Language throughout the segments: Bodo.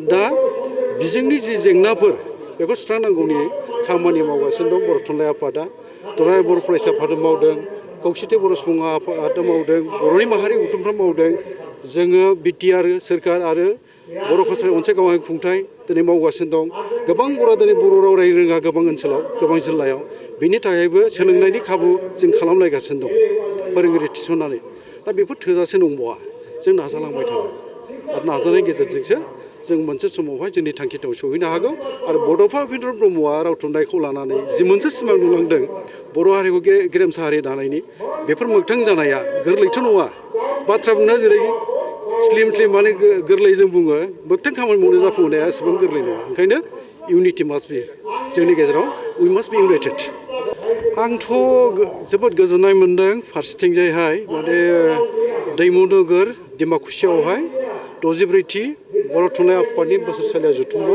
आरो दा बिजोंनि जि जेंनाफोर बेखौ सुस्रांनांगौनि खामानि मावगासिनो दं बर' थुनलाइ आफादा दुलाराय बर' फरायसा आफादा मावदों खौसेथि बर' सुबुं आफादा मावदों बर'नि माहारि गौथुमफ्रा मावदों जोङो बिटिआर सोरखार आरो बर' कसारि अनसाय गावारि खुंथाय दिनै मावगासिनो दं गोबां बर'आ दिनै बर' राव रायनो रोङा गोबां ओनसोलाव गोबां जिल्लायाव बिनि थाखायबो सोलोंनायनि खाबु जों खालामलायगासिनो दं फोरोंगिरि थिसननानै दा बेफोर थोजासे नंबावा जों नाजालांबाय थानांगौ आरो नाजानायनि गेजेरजोंसो जों मोनसे समावहाय जोंनि थांखियाव सहैनो हागौ आरो बड'फा उपेन्द्र ब्रह्मआ राव थुनलाइखौ लानानै जि मोनसे सिमां नुलांदों बर' हारिखौ गेरेमसा हारि दानायनि बेफोर मोगथां जानाया गोरलैथ' नङा बाथ्रा बुंनाया जेरै स्लिम स्लिम माने गोरलै जों बुङो मोगथां खामानि मावनो जाफुंनाया एसेबां गोरलै नङा ओंखायनो इउनिटि मास्ट बि जोंनि गेजेराव उइ मास्ट बि इउनाइटेड आंथ' जोबोद गोजोननाय मोन्दों फारसेथिंजायहाय माने दैमु नोगोर डिमाकुसियावहाय 64थि बर' थुनलाइ आफादनि बोसोरसालियाव जथुम्मा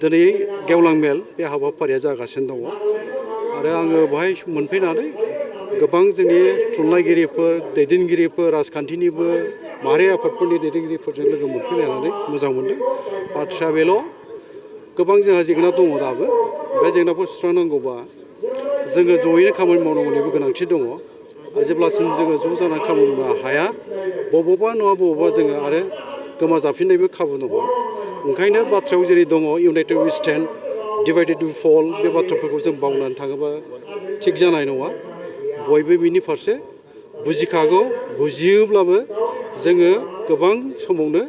दिनै गेवलां मेल बे हाबाफारिया जागासिनो दङ आरो आङो बेवहाय मोनफैनानै गोबां जोंनि थुनलाइगिरिफोर दैदेनगिरिफोर राजखान्थिनिबो माहारि आफादफोरनि दैदेनगिरिफोरजों लोगो मोनफैलायनानै मोजां मोनदों बाथ्राया बेल' गोबां जोंहा जेंना दङ दाबो बे जेंनाखौ सुस्रांनांगौबा जोङो जयैनो खामानि मावनांगौनिबो गोनांथि दङ आरो जेब्लासिम जोङो ज' जानानै खामानि मावनो हाया बबावबा नङा बबावबा जोङो आरो गोमाजाफिननायबो खाबु दङ ओंखायनो बाथ्रायाव जेरै दङ united we stand divided we fall बे बाथ्राफोरखौ जों बावनानै थाङोबा थिग जानाय नङा बयबो बिनि फारसे बुजिखागौ बुजियोब्लाबो जोङो गोबां समावनो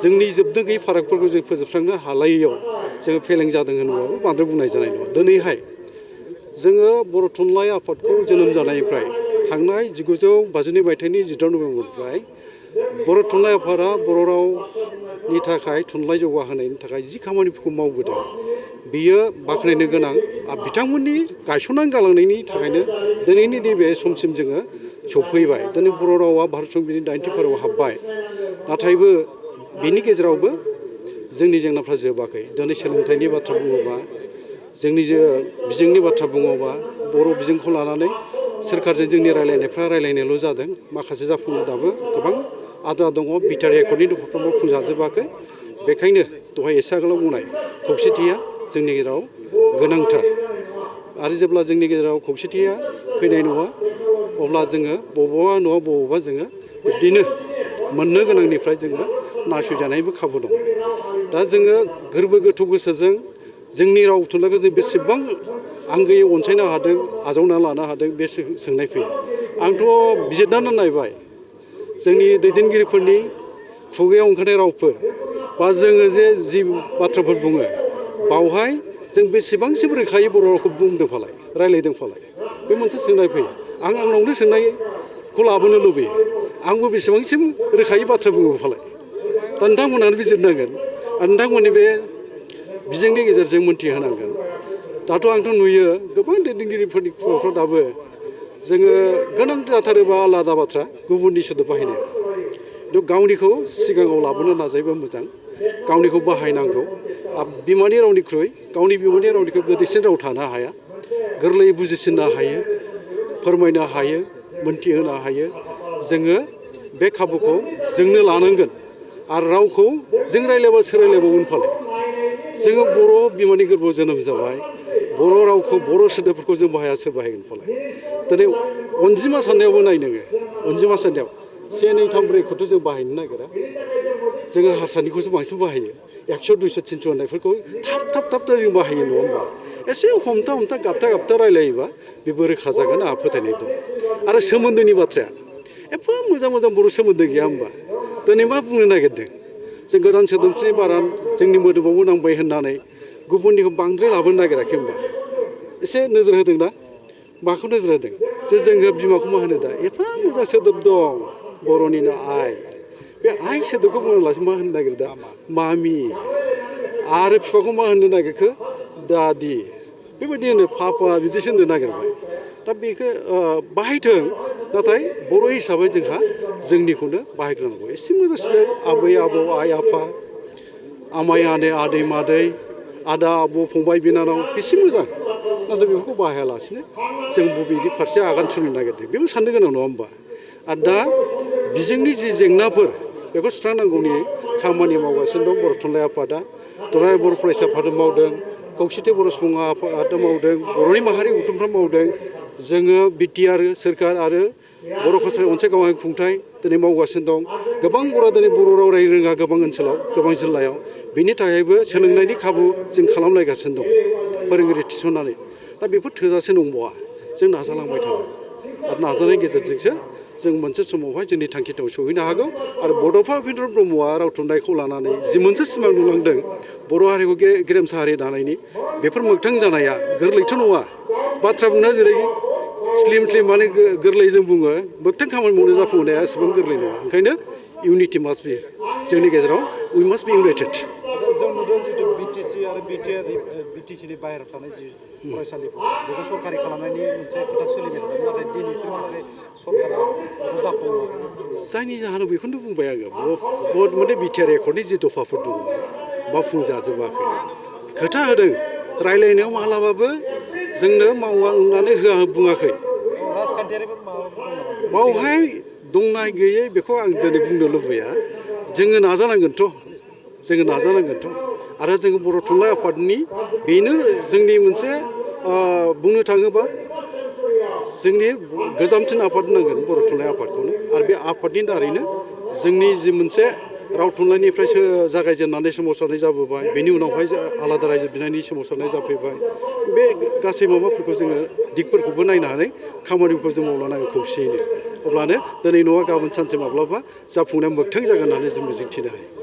जोंनि जोबनो गैयै फारागफोरखौ जों फोजोबस्रांनो हालायैयाव जोङो फेलें जादों होनोबाबो बांद्राय बुंनाय जानाय नङा दिनैहाय जोङो बर' थुनलाइ आफादखौ जोनोम जानायनिफ्राय थांनाय 1952 मायथाइनि 14 नभेम्बरनिफ्राय बर' थुनलाइ आफादा बर' रावनि थाखाय थुनलाइ जौगाहोनायनि थाखाय जि खामानिफोरखौ मावबोदों बियो बाख्नायनो गोनां आरो बिथांमोननि गायसननानै गालांनायनि थाखायनो दिनैनि नैबे समसिम जोङो सौफैबाय दिनै बर' रावा भारत संबिजिरनि 90 फारियाव हाबबाय नाथायबो बिनि गेजेरावबो जोंनि जेंनाफ्रा जोबाखै दिनै सोलोंथाइनि बाथ्रा बुङोबा जोंनि जे बिजोंनि बाथ्रा बुङोबा बर' बिजोंखौ लानानै सोरखारजों जोंनि रायलायनायफ्रा रायलायनायल' जादों माखासे जाफुंनो दाबो गोबां आद्रा दङ बिटिआर एकर्डनि दफाफ्राबो मावफुंजाजोबाखै बेखायनो दहाय एसे आगोलाव बुंनाय खौसेथिया जोंनि गेजेराव गोनांथार आरो जेब्ला जोंनि गेजेराव खौसेथिया फैनाय नङा अब्ला जोङो बबावबा नङा बबावबा जोङो बिब्दिनो मोननो गोनांनिफ्राय जोङो नासयजानायबो खाबु दं दा जोङो गोरबो गोथौ गोसोजों जोंनि राव थुनलाइखौ जों बेसेबां आंगोयै अनसायनो हादों आजावनानै लानो हादों बे सोंनाय फैयो आंथ' बिजिरनानै नायबाय जोंनि दैदेनगिरिफोरनि खुगायाव ओंखारनाय रावफोर बा जोङो जे जि बाथ्राफोर बुङो बावहाय जों बेसेबांसिम रोखायै बर' रावखौ बुंदों फालाय रायलायदों फालाय बे मोनसे सोंनाय फैयो आंनावनो सोंनायखौ लाबोनो लुबैयो आंबो बेसेबांसिम रोखायै बाथ्रा बुङो फालाय दा नोंथांमोनानो बिजिरनांगोन आरो नोंथांमोननि बे बिजोंनि गेजेरजों मोनथिहोनांगोन दाथ' आंथ' नुयो गोबां दैदेनगिरिफोरनि खुगाफ्राव दाबो जोङो गोनां जाथारोबा आलादा बाथ्रा गुबुननि सोदोब बाहायनाया खिन्थु गावनिखौ सिगाङाव लाबोनो नाजायोबा मोजां गावनिखौ बाहायनांगौ बिमानि रावनिख्रुइ गावनि बिमानि रावनिख्रुइ गोदैसिन राव थानो हाया गोरलैयै बुजिसिननो हायो फोरमायनो हायो मोनथिहोनो हायो जोङो बे खाबुखौ जोंनो लानांगोन आरो रावखौ जों रायलायबा सोर रायलायबावगोन फालाय जोङो बर' बिमानि गोरबोआव जोनोम जाबाय बर' रावखौ बर' सोदोबफोरखौ जों बाहाया सोर बाहायगोन फालाय दिनै अनजिमा साननायावबो नाय नोङो अनजिमा साननायाव 1 2 3 4खौथ' जों बाहायनो नागिरा जोङो हारसानिखौसो बांसिन बाहायो 100 200 300 होननायफोरखौ थाब थाब जों बाहायो नङा होमबा एसे हमथा गाबथा रायलायोबा बेबो रोखा जागोन आंहा फोथायनाय दं आरो सोमोन्दोनि बाथ्राया एफा मोजां बर' सोमोन्दो गैया होमबा दिनै मा बुंनो नागिरदों जों गोदान सोदोमस्रिनि बारा जोंनि मोदोमावबो नांबाय होननानै गुबुननिखौ बांद्राय लाबोनो नागिराखै होमबा एसे नोजोर होदोंना माखौ नोजोर होदों जे जोङो बिमाखौ मा होनो दा एफा मोजां सोदोब दं बर'निनो आइ बे आइ सोदोबखौ बुङोब्लासो मा होननो नागिरो दा मामि आरो बिफाखौ मा होननो नागिरखो दादि बेबायदि होनो पापा बिदिसो होननो नागिरबाय दा बेखौ बाहायथों नाथाय बर' हिसाबै जोंहा जोंनिखौनो बाहायग्रोनांगौ एसे मोजां सोदोब आबै आबौ आइ आफा आमाइ आदै मादै आदा आब' फंबाय बिनानाव बेसे मोजां नाथाय बेफोरखौ बाहायालासिनो जों बबेनि फारसे आगान सुरनो नागिरदों बेबो साननो गोनां नङा होमबा आरो दा बिजोंनि जि जेंनाफोर बेखौ सुस्रांनांगौनि खामानि मावगासिनो दं बर' थुनलाइ आफादा दुलाराय बर' फरायसा आफादा मावदों खौसेथि बर' सुबुं आफादा मावदों बर'नि माहारि गौथुमफ्रा मावदों जोङो बिटिआर सोरखार आरो बर' कसारि अनसाय गावारि खुंथाय दिनै मावगासिनो दं गोबां बर'आ दिनै बर' राव रायनो रोङा गोबां ओनसोलाव गोबां जिल्लायाव बेनि थाखायबो सोलोंनायनि खाबु जों खालामलायगासिनो दं फोरोंगिरि थिसननानै दा बेफोर थोजासे नंबावा जों नाजालांबाय थानांगौ आरो नाजानायनि गेजेरजोंसो जों मोनसे समावहाय जोंनि थांखियाव सहैनो हागौ आरो बड'फा उपेन्द्र ब्रह्मआ राव थुनलाइखौ लानानै जि मोनसे सिमां नुलांदों बर' हारिखौ गेरेमसा हारि दानायनि बेफोर मोगथां जानाया गोरलैथ' नङा बाथ्रा बुंनाया जेरै स्लिम स्लिम माने गोरलै जों बुङो मोगथां खामानि मावनो जाफुंनाया एसेबां गोरलै नङा ओंखायनो इउनिटि मास्ट बि जोंनि गेजेराव उइ मास्ट बि इउनाइटेड जों नुदों जितु बिटिसि आरो बिटिसिनि बाहेरायाव थानाय जि फरायसालिफोर बेखौ सरकारि खालामनायनि मोनसे खोथा सोलिबाय थादों नाथाय दिनैसिमहालागै सरकारा बेखौ जाफुङाखै जायनि जाहोनाव बेखौनो बुंबाय आङो बहुत माने बिटिआर एकर्डनि जि दफाफोर दङ मावफुंजाजोबाखै खोथा होदों रायलायनायाव मालाबाबो जोंनो मावा होननानै बुङाखै राजखान्थियारिबो माबाफोर दं नामा बावहाय दंनाय गैयै बेखौ आं दिनै बुंनो लुबैया जोङो नाजानांगोनथ' आरो जोङो बर' थुनलाइ आफादनि बेनो जोंनि मोनसे बुंनो थाङोबा जोंनि गोजामसिन आफाद होनांगोन बर' थुनलाइ आफादखौनो आरो बे आफादनि दारैनो जोंनि जि मोनसे राव थुनलाइनिफ्रायसो जागायजेननानै सोमावसारनाय जाबोबाय बेनि उनावहाय आलादा रायजो बिनायनि सोमावसारनाय जाफैबाय बे गासै माबाफोरखौ जोङो दिगफोरखौबो नायनानै खामानिफोरखौ जों मावलांनांगौ खौसेयैनो अब्लानो दिनै नङा गाबोन सानसे माब्लाबा जाफुंनाया मोगथां जागोन होननानै जों मिजिंथिनो हायो